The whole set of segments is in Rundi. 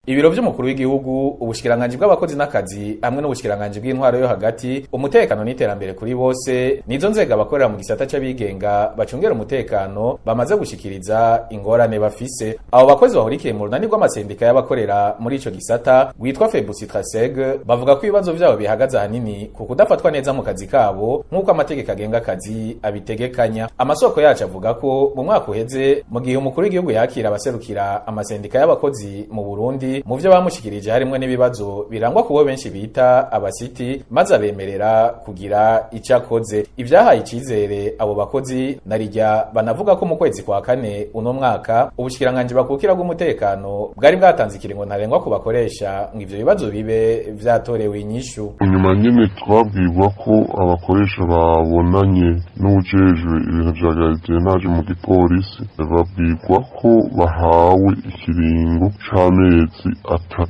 Ibiro vy'umukuru w'igihugu, ubushikiranganji bw'abakozi n'akazi hamwe n'ubushikiranganji bw'intwaro yo hagati, umutekano n'iterambere kuri bose, nizo nzego abakorera mu gisata c'abigenga bacungera umutekano bamaze gushikiriza ingorane bafise. Abo bakozi bahurikiye mu runani rw'amasendika y'abakorera muri ico gisata rwitwa Febusitraseg bavuga ko ibibazo vyabo bihagaze ahanini ku kudafatwa neza mu kazi kabo nk'uko amategeko agenga akazi abitegekanya. Amasoko yacu avuga ko mu mwaka uheze, mu gihe umukuru w'igihugu yakira abaserukira amasendika y'abakozi mu Burundi, mu vyo bamushikirije harimwo n'ibibazo birangwa kubo benshi bita abasiti, maze abemerera kugira ico akoze. Ivyahaye icizere abo bakozi narirya banavuga ko mu kwezi kwa kane uno mwaka ubushikiranganji bakukira bw'umutekano bwari bwatanze ikiringo ntarengwa ku bakoresha ngo ivyo bibazo bibe vyatorewe inyishu. Inyuma nyene twabwirwa ko abakoresha babonanye n'uwujejwe ibintu vya gardiennage mu gipolisi, babwirwa ko bahawe ikiringo c'amezi 3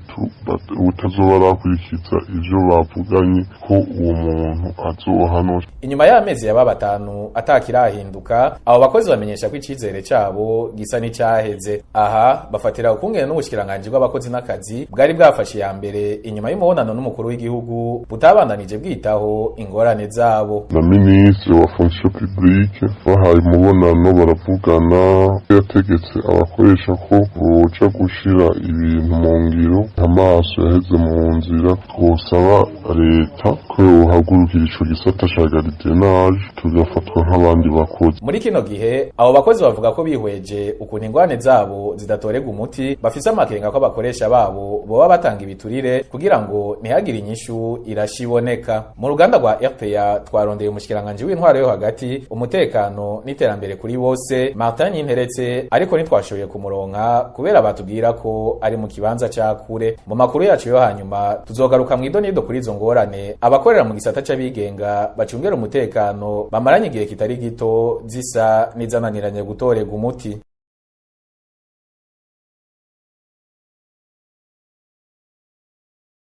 utazoba arakurikiza ivyo bavuganye ko uwo muntu azohanwa. Inyuma y'amezi yaba 5 atakirahinduka, abo bakozi bamenyesha ko icizere cabo gisa n'icaheze. Aha bafatira ukungene n'ubushikiranganji bw'abakozi n'akazi bwari bwafashe iya mbere inyuma y'umubonano n'umukuru w'igihugu butabandanije bwitaho ingorane zabo. Na minisitiri wa fonction publique bahaye umubonano baravugana, yategetse abakoresha ko boja gushira ibintu mu ngiro, amaso yaheze mu nzira. Twosaba leta ko yohagurukira ico gisata ca gardiennage tugafatwa nk'abandi bakozi. Muri kino gihe abo bakozi bavuga ko bihweje ukuntu ingwane zabo zidatorerwa umuti, bafise amakenga ko abakoresha babo boba batanga ibiturire kugira ngo ntihagire inyishu irashiboneka. Mu ruganda rwa RPA twarondeye umushikiranganji w'intwaro yo hagati, umutekano n'iterambere kuri bose, Martin Ninteretse, ariko ntitwashoboye kumuronka kubera batubwira ko ari mu kibanza ca kure. Mu makuru yacu yo hanyuma tuzogaruka mw'idonido kuri izo ngorane abakorera mu gisata c'abigenga bacungera umutekano bamaranye igihe kitari gito zisa n'izananiranye gutorerwa umuti.